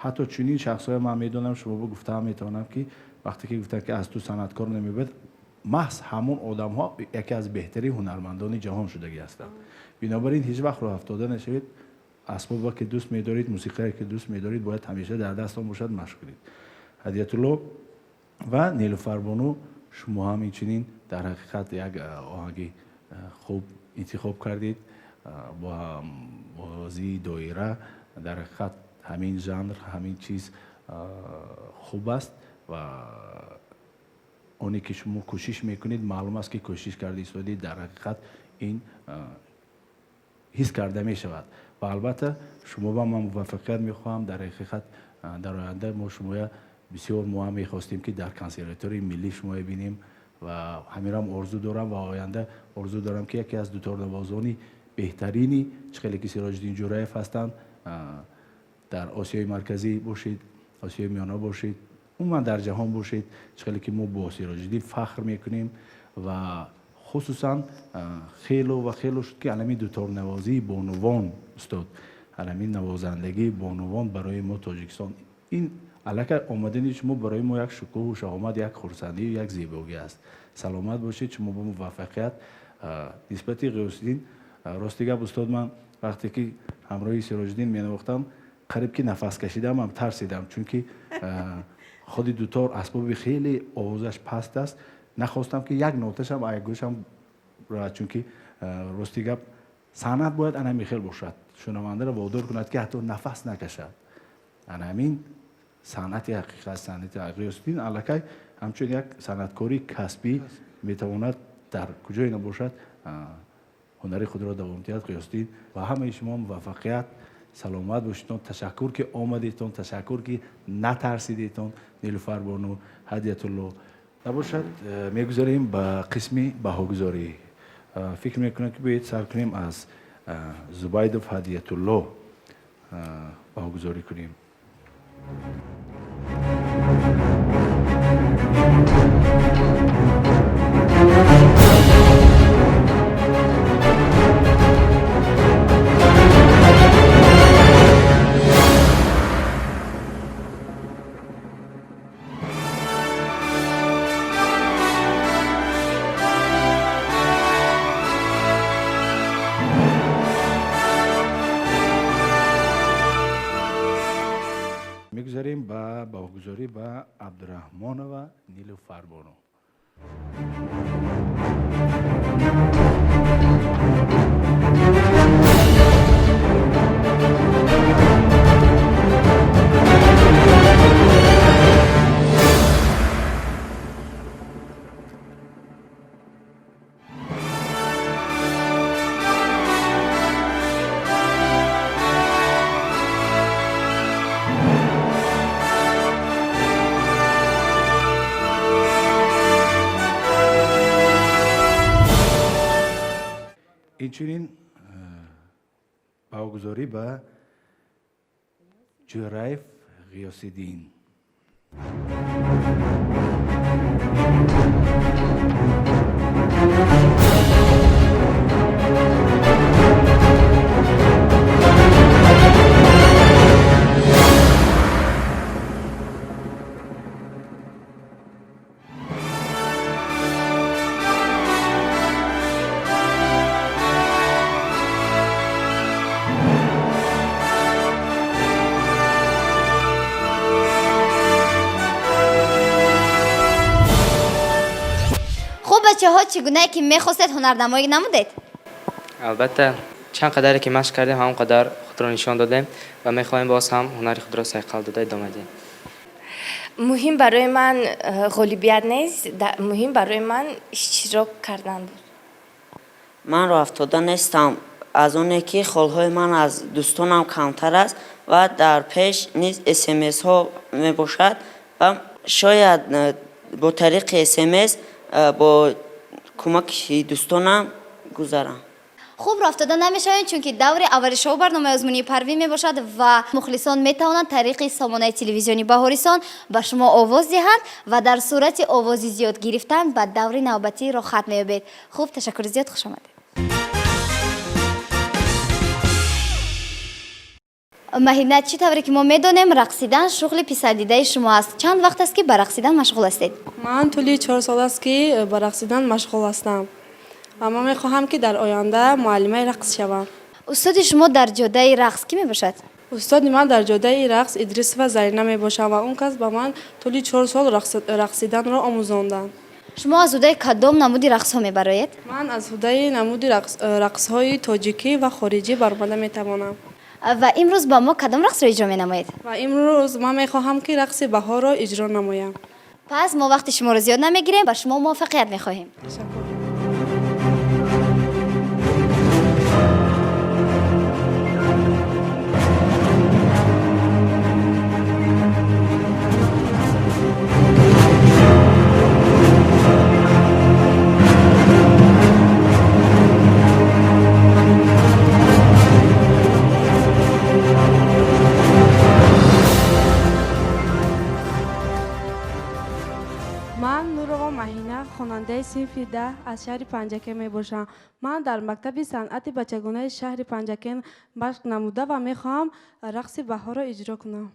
Ҳатто чунин шахсҳое ман медонам, шумо гуфтаам метавонам, ки вақте ки гуфтанд, ки аз ту санъаткор намебояд, маҳз ҳамон одамҳо яке аз беҳтарин ҳунармандони ҷаҳон шудагӣ ҳастанд. Бинобар ин ҳеҷ вақт роҳ афтода нашавед. Асбобе ки дӯст медоред, мусиқие ки дӯст медоред, бояд ҳамеша дар дастон бошад, машқ кунед. Ҳадиятулло ва Нилуфарбону, шумо ҳам инчунин дар ҳақиқат як оҳанги хуб интихоб кардед бо бозии доира. Дар ҳақиқат, ҳамин жанр, ҳамин чиз хуб аст ва оне ки шумо кӯшиш мекунед, маълум аст, ки кӯшиш карда истодед. Дар ҳақиқат, ин ҳис карда мешавад ва албатта шумо ба ман муваффақият мехоҳам. Дар ҳақиқат, дар оянда мо шумоя бисёр, мо ҳам мехостем, ки дар Консерваторияи миллӣ шумоя бинем ва ҳаминам орзу дорам ва оянда орзу дорам, ки яке аз дуторнавозони беҳтарини, чӣ хеле ки Сироҷиддин Ҷураев ҳастанд, дар Осиёи Марказӣ бошед, Осиёи Миёна бошед, умуман дар ҷаҳон бошед. Чӣ хеле ки мо бо Сироҷиддин фахр мекунем ва хусусан хело ва хело шуд, ки алами дуторнавозии бонувон, устод, алами навозандагии бонувон барои мо Тоҷикистон, ин аллакай омадани шумо барои мо як шукӯҳу шаҳомат, як хурсандию як зебогӣ аст. Саломат бошед, шумо бо муваффақият. Нисбати Ғиёсиддин, рости гап, устод, ман вақте ки ҳамроҳи Сироҷиддин менавохтам, қариб ки нафас кашидамам тарсидам, чунки худи дутор асбоби хеле овозаш паст аст. Нахостам, ки як ноташам ай гӯшам равад, чунки, рости гап, санъат бояд ана ҳамин хел бошад, шунавандаро водор кунад, ки ҳатто нафас накашад. Ана ҳамин санъати ҳақиқат, санъати Ғиёсиддин аллакай ҳамчун як санъаткори касбӣ метавонад дар куҷое набошад ҳунари худро давом диҳад. Ғиёсиддин ва ҳамаи шумо муваффақият. Саломат бошедтон. Ташаккур, ки омадедтон, ташаккур, ки натарсидедтон. Нилуфарбону, Ҳадиятулло набошад, мегузарем ба қисми баҳогузорӣ. Фикр мекунам, ки биёед сар кунем аз Зубайдов Ҳадиятулло, баҳогузорӣ кунем. Мегузарем ба баҳогузорӣ ба Абдураҳмонова Нилуфарбону. Инчунин баҳогузорӣ ба Ҷӯраев Ғиёсиддин. Хуб, бачаҳо, чӣ гунае ки мехостед ҳунарнамоӣ намудед? Албатта, чанд қадаре ки машқ кардем, ҳамон қадар худро нишон додем ва мехоҳем боз ҳам ҳунари худро сайқал дода идома диҳем. Муҳим барои ман ғолибият нест, муҳим барои ман иштирок кардан буд. Ман роҳафтода нестам, аз оне ки холҳои ман аз дӯстонам камтар аст ва дар пеш низ смсҳо мебошад ва шояд бо тариқи смс бо кӯмаки дӯстонам гузарам. Хуб, роҳафтода намешавем, чунки даври аввали шоу барномаи озмунии Парвин мебошад ва мухлисон метавонанд тариқи сомонаи телевизиони Баҳорисон ба шумо овоз диҳанд ва дар сурати овози зиёд гирифтан ба даври навбатӣ роҳхат меёбед. Хуб, ташаккури зиёд, хуш омадед. Маҳина, чӣ тавре ки мо медонем, рақсидан шуғли писандидаи шумо аст. Чанд вақт аст, ки ба рақсидан машғул ҳастед? Ман тӯли 4 сол аст, ки ба рақсидан машғул ҳастам ва ман мехоҳам, ки дар оянда муаллимаи рақс шавам. Устоди шумо дар ҷодаи рақс кӣ мебошад? Устоди ман дар ҷодаи рақс Идрисова Зарина мебошад ва он кас ба ман тӯли 4 сол рақсиданро омӯзонданд. Шумо аз ҳудаи кадом намуди рақсҳо мебароед? Ман аз ҳудаи намуди рақсҳои тоҷикӣ ва хориҷӣ баромада метавонам. Ва имрӯз ба мо кадом рақсро иҷро менамоед? Ва имрӯз ман мехоҳам, ки рақси баҳорро иҷро намоям. Пас мо вақти шуморо зиёд намегирем, ба шумо муваффақият мехоҳем. Ташаккур. Ман Нурова Маҳина, хонандаи синфи 10 аз шаҳри Панҷакент мебошам. Ман дар мактаби санъати бачагонаи шаҳри Панҷакент машқ намуда ва мехоҳам рақси баҳорро иҷро кунам.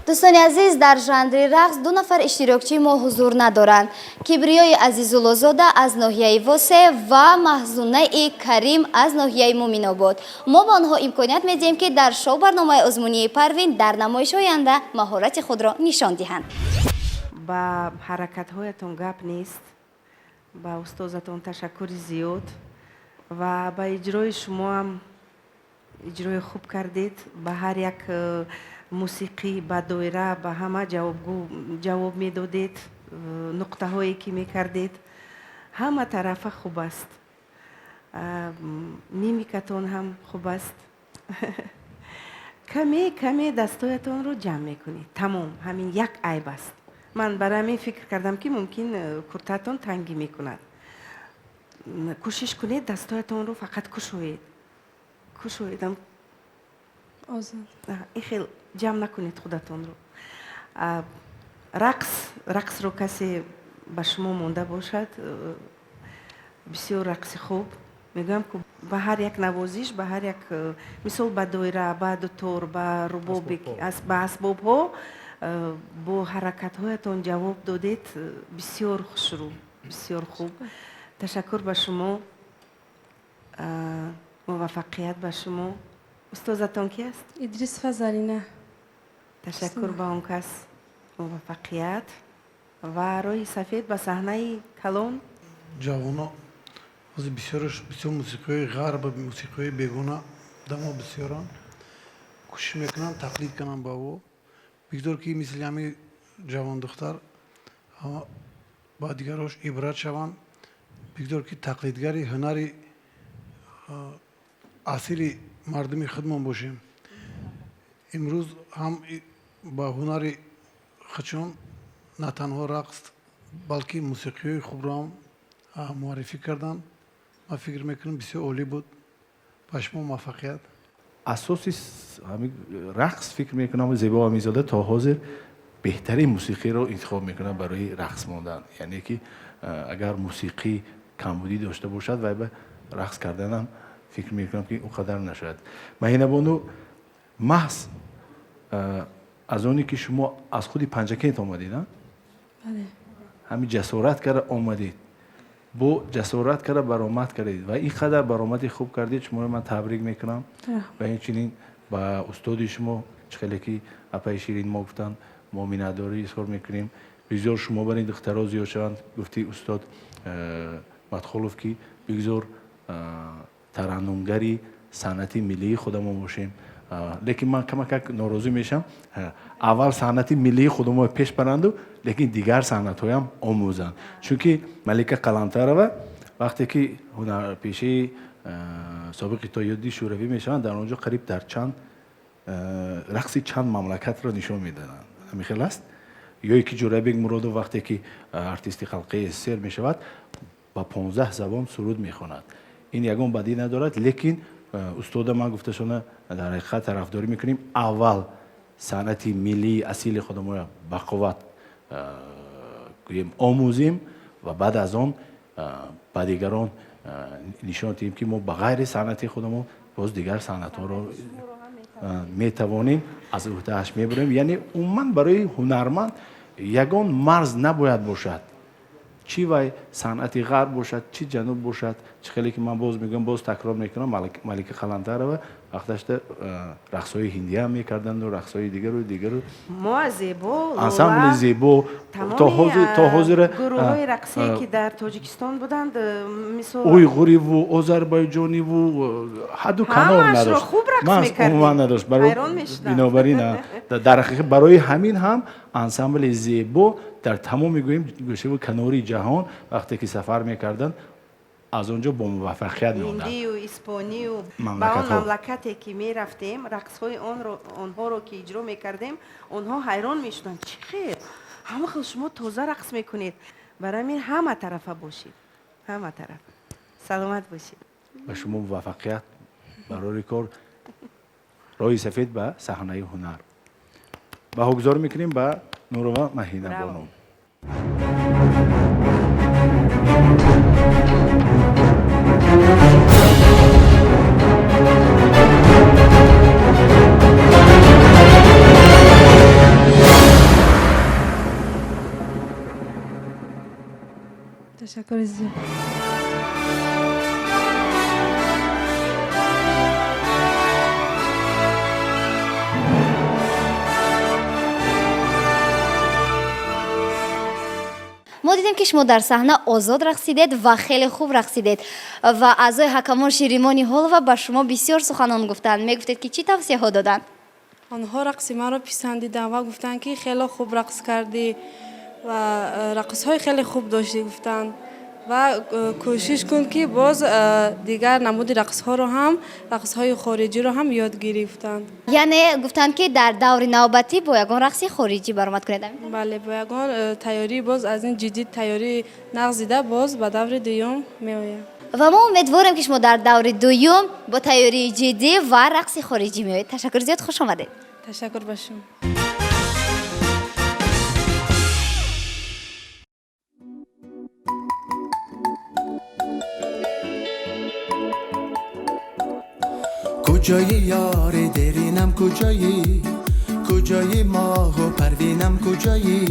Дӯстони азиз, дар жанри рақс ду нафар иштирокчии мо ҳузур надоранд: Кибриёи Азизуллозода аз ноҳияи Восе ва Маҳзунаи Карим аз ноҳияи Муминобод. Мо ба онҳо имконият медиҳем, ки дар шоу барномаи озмунии Парвин дар намоиши оянда маҳорати худро нишон диҳанд. Ба ҳаракатҳоятон гап нест, ба устозатон ташаккури зиёд ва ба иҷрои шумоам, иҷрои хуб кардед. Ба ҳар як мусиқӣ, ба доира, ба ҳама ҷавоб медодед, нуқтаҳое ки мекардед, ҳама тарафа хуб аст, мимикатон ҳам хуб аст. Каме каме дастоятонро ҷамъ мекунед, тамом, ҳамин як айб аст. Ман барои ҳамин фикр кардам, ки мумкин куртаатон тангӣ мекунад. Кӯшиш кунед, дастоятонро фақат кушоед, кушоед, ин хел ҷамъ накунед худатонро. Рақс, рақсро касе ба шумо монда бошад, бисёр рақси хуб. Мегӯям, ку ба ҳар як навозиш, ба ҳар як, мисол, ба доира, ба дутор, ба рубобе, ба асбобҳо бо ҳаракатҳоятон ҷавоб додед. Бисёр хушрӯ, бисёр хуб. Ташаккур ба шумо, муваффақият ба шумо. Устозатон ки аст? Идрисова Зарина. Ташаккур ба он кас, муваффақият ва роҳи сафед ба саҳнаи калон. Ҷавоно ҳозир бисёраш бисёр мусиқиҳои ғарб, мусиқиҳои бегона дамо бисёранд, кӯшиш мекунанд тақлид кунанд ба ӯ. Бигзор, ки мисли ҳамин ҷавондухтар ба дигарош ибрат шаванд. Бигзор, ки тақлидгари ҳунари асили мардуми худмон бошем. Имрӯз ҳам ба ҳунари худшон на танҳо рақс, балки мусиқиҳои хубро ҳам муаррифӣ карданд. Ман фикр мекунам, бисёр олӣ буд. Ба шумо муваффақият. Асоси ҳамин рақс, фикр мекунам, Зебо Аминзода то ҳозир беҳтарин мусиқиро интихоб мекунад барои рақс мондан. Яъне ки агар мусиқӣ камбудӣ дошта бошад, вай ба рақс карданам, фикр мекунам, ки он қадар нашояд. Маҳинабону, маҳз аз оне ки шумо аз худи Панҷакент омадед, ҳамин ҷасорат карда омадед, бо ҷасорат карда баромад кардед ва ин қадар баромади хуб кардед, шуморо ман табрик мекунам ва инчунин ба устоди шумо. Чӣ хеле ки апаи Ширин мо гуфтанд, мо миннатдорӣ изҳор мекунем. Бигзор шумо бар ин духтаро зиёд шаванд. Гуфти устод Мадхулов, ки бигзор тараннумгари санъати миллии худамон бошем, лекин ман камакак норозӣ мешавам. Аввал санъати миллии худамон пеш баранду, лекин дигар санъатҳоям омӯзанд, чунки Малика Қалантарова вақте ки ҳунарпешаи собиқи Иттиҳоди Шӯравӣ мешаванд, дар он ҷо қариб дар чанд рақси чанд мамлакатро нишон медоданд. Ҳамин хел аст. Ё ки Ҷӯрабек Муродов вақте ки артисти халқии СССР мешавад, ба 15 забон суруд мехонад. Ин ягон бадӣ надорад, лекин устода ман гуфташона дар ҳақиқат тарафдорӣ мекунем: аввал санъати миллии асили худамонро бақувват, гӯем, омӯзем ва баъд аз он ба дигарон нишон диҳем, ки мо ба ғайри санъати худамон боз дигар санъатҳоро метавонем, аз уҳдааш мебарем. Яъне умуман барои ҳунарманд ягон марз набояд бошад, чӣ вай санъати ғарб бошад, чӣ ҷануб бошад. Чӣ хеле ки ман боз мегӯям, боз такрор мекунам, Малика Қалантарова вақташта рақсҳои ҳиндиам мекарданду рақсҳои дигару дигару. Мо Зебо, ансамбли Зебо то ҳозир гурӯҳҳои рақсие, ки дар Тоҷикистон буданд, мисол уйғуриву озарбойҷониву ҳадду канор надошт, хуб рақс мекардем. Умуман надошт. Бинобар ин, дар ҳақиқат, барои ҳамин ҳам ансамбли Зебо дар тамоми, гӯем, гӯшаву канори ҷаҳон вақте ки сафар мекарданд, аз он ҷо бо муваффақият меомаданд. Ҳиндию испонию, ба он мамлакате ки мерафтем, рақсҳои онҳоро ки иҷро мекардем, онҳо ҳайрон мешуданд: чӣ хел ҳама хел шумо тоза рақс мекунед? Барои ҳамин ҳама тарафа бошед, ҳама тарафа. Саломат бошед. Ба шумо муваффақият барори кор, роҳи сафед ба саҳнаи ҳунар. Баҳогузорӣ мекунем ба Нурова Маҳина бону. Ташаккури зиёд. Мо дидем, ки шумо дар саҳна озод рақсидед ва хеле хуб рақсидед ва аъзои ҳакамон Ширимон Ниҳолова ба шумо бисёр суханон гуфтанд. Мегуфтед, ки чӣ тавсияҳо доданд? Онҳо рақси маро писандиданд ва гуфтанд, ки хеле хуб рақс кардӣ ва рақсҳои хеле хуб доштӣ, гуфтанд, ва кӯшиш кун, ки боз дигар намуди рақсҳоро ҳам, рақсҳои хориҷиро ҳам ёд гирӣ, гуфтанд. Яъне гуфтанд, ки дар даври навбатӣ бо ягон рақси хориҷӣ баромад кунед? Бале, бо ягон тайёрӣ боз аз ин ҷиддӣ, тайёрии нағз дида, боз ба даври дуюм меоям. Ва мо умедворем, ки шумо дар даври дуюм бо тайёрии ҷиддӣ ва рақси хориҷӣ меоед. Ташаккур зиёд, хуш омадед. Ташаккур ба шумо. Куҷои ёри деринам, куҷоӣ, куҷои моҳу парвинам, куҷоӣ?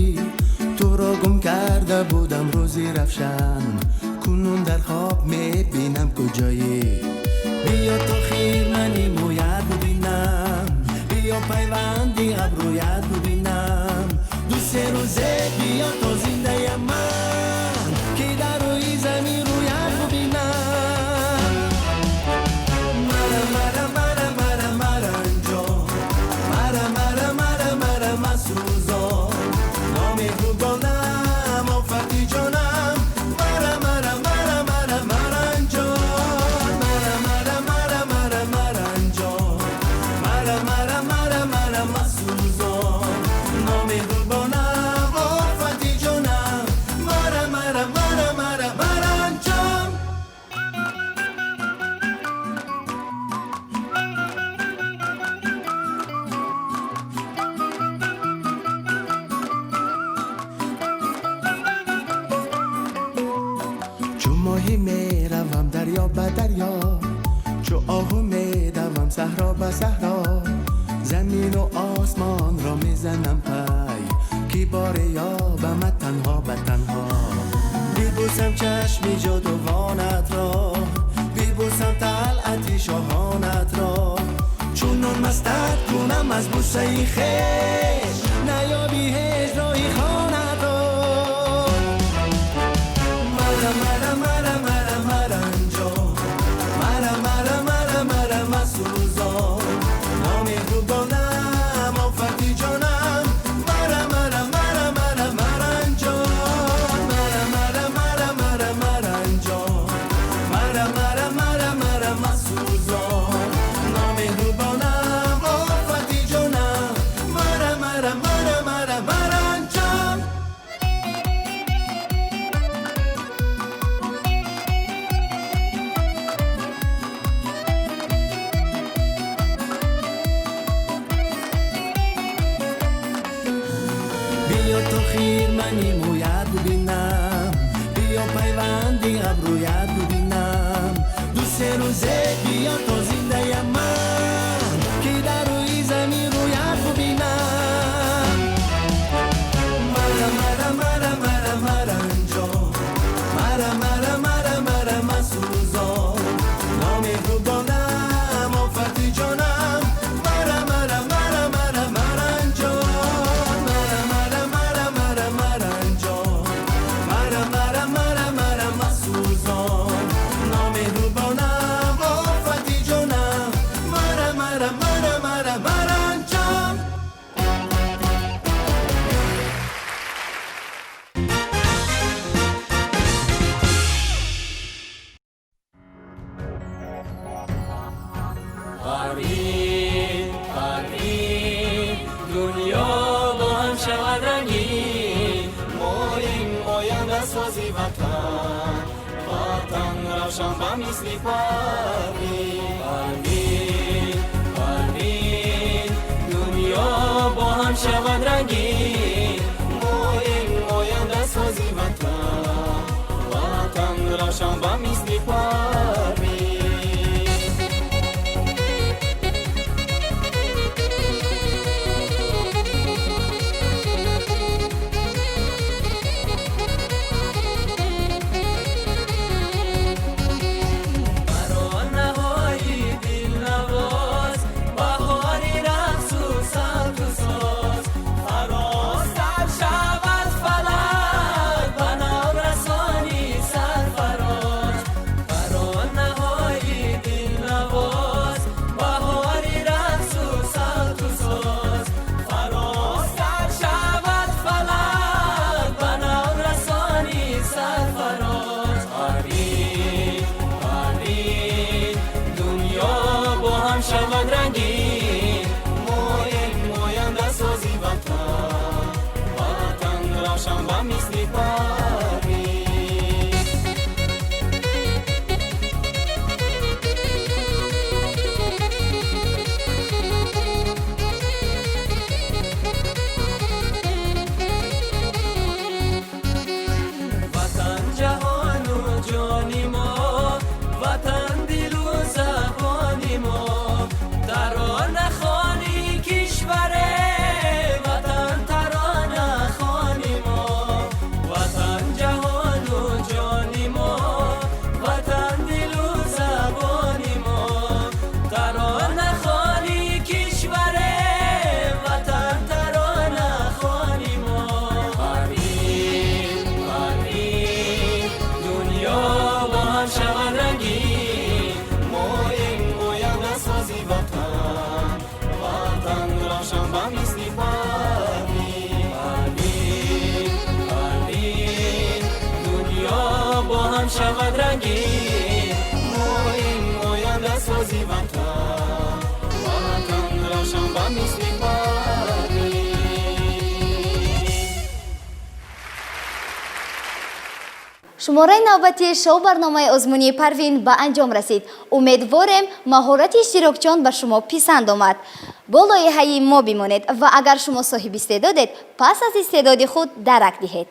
Туро гум карда будам рӯзи равшан, кунун дар хоб мебинам, куҷоӣ? Биё то хирмани мӯят бубинам, биё пайванди абрӯят бубинам. Ду се рӯзе биё то зиндаям ман, ки дар рӯи замин рӯят бубинам. Мара, мара, мара, мара, маранҷон, мара, мара, мара, мара, масӯзон, номеҳрубонам, офати ҷонам. Мара, мара, мара, мара, маранҷон, мара, мара, мара, мара, маранҷон, мара, мара, мара, мара, масӯзон, номеҳрубонам, офати ҷонам. Мара, мара, мара, мара, маранҷон. Чу моҳӣ меравам дарё ба дарё, чу оҳу медавам саҳро ба саҳро, замину осмонро мезанам пай, ки боре ёбамат танҳо ба танҳо. Бибӯсам чашми ҷодувонатро, бибӯсам талъати шоҳонатро, чунон мастат кунам аз бӯсаи хеш, наёбӣ ҳеҷ роҳи хонатро. Мара, мара, мара, мара, маранҷон, мара, мара, мара, мара, масӯзон, номеҳрубонам, офати ҷонам. Мара, мара, мара, мара, маранҷон, мара, мара, мара, мара, маранҷон, мара, мара, мара, мара, масӯзон, номеҳрубонам, офати ҷонам. Мара, мара, мара, мара, маранҷон. Биё то хирмани мӯят бубинам, биё пайванди абрӯят бубинам. Ду се рӯзе биё то зиндаям ман, ки дар рӯи замин рӯят бубинам. Мара, мара, мара, мара, маранҷон, мара, мара, мара, мара, масӯзон, номеҳрубонам, офати ҷонам. Мара, мара, мара, мара, маранҷон, мара, мара, мара, мара, маранҷон, мара, мара, мара, мара, масӯзон, номеҳрубонам, офати ҷонам. Мара, мара, мара, мара, маранҷон. Парвин, Парвин, дунё бо ҳам шавад рангин, моим ояндасози ватан, ватан равшан ба мисли Парвин. Парвин, Парвин, дунё бо ҳам шавад рангин, моим ояндасози ватан, ватан равшан ба мисли Парвин. Сози ватан, ватан равшан ба мисли парвин. Шумораи навбатии шоу барномаи озмунии Парвин ба анҷом расид. Умедворем, маҳорати иштирокчиён ба шумо писанд омад. Бо лоиҳаи мо бимонед ва агар шумо соҳиби истеъдодед, пас аз истеъдоди худ дарак диҳед.